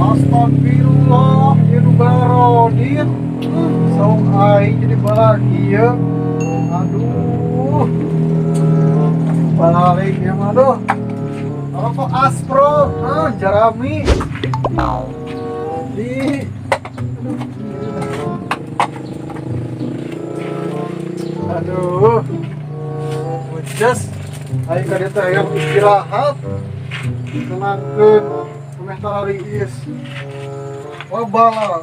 Astagfirullah, ieu nu barodit. Saung aing jadi bahagia. Aduh. Balik ya mah aduh. Rokok Aspro, ah jarami. Di Aduh. Ujas. Aing ka dieu teh hayang istirahat. Tenangkeun meh tarariis. Wabah.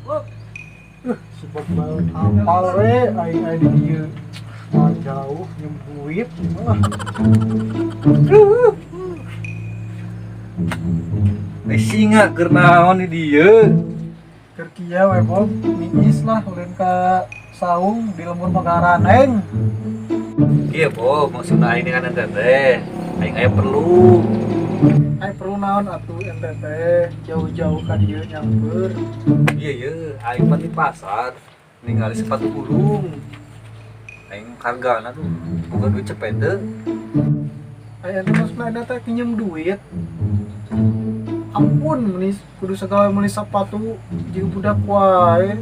Wah. Sebab banget apal we aing aing di dieu. Wah, jauh nyembuit mah. Eh singa keur naon di dieu? Keur kieu we Bob, niis lah ulin ka saung di lembur Magaraneng. Iya, Bob, maksudna aing dengan ente teh. Aing aya perlu. Aing perlu naon atuh ente teh jauh-jauh ka dieu nyamper. Iya, iya, aing pan di pasar ningali sepatu burung. Aing hargana tuh boga duit cepet teu. Aing ente maksudna ente teh pinjem duit. Ampun meuni kudu sagala meuli sepatu jeung budak wae.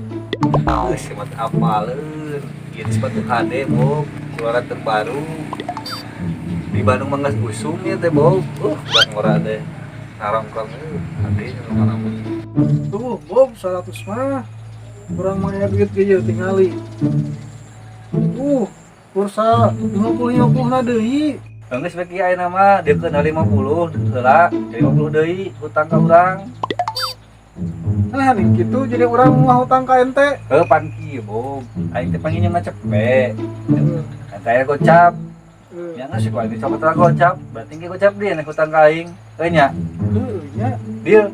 Geus mah teu apaleun. Ieu teh sepatu HD, Bob, keluaran terbaru. Di Bandung mah geus usum ieu teh, Bob. Budak ngora teh. Ngarongkrong HD lama-lama. Tuh, Bob 100 mah. Kurang mah aya duit ge ieu tingali. Tuh, pulsa 50 50 na deui. Geus we kieu ayeuna mah diekeun 50 heula, 50 deui hutang ka urang. Nah, nih gitu jadi urang mah hutang ka ente. Heuh pan kieu, Bob. Aing teh panginjem cepet. Ente aya gocap. Ya geus ku aing dicopot lah gocap. Berarti ge gocap dia nek hutang ka aing. Heuh nya. Heuh nya. Deal.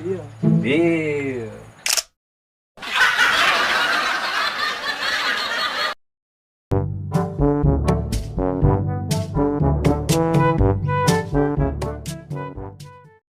Iya. Deal.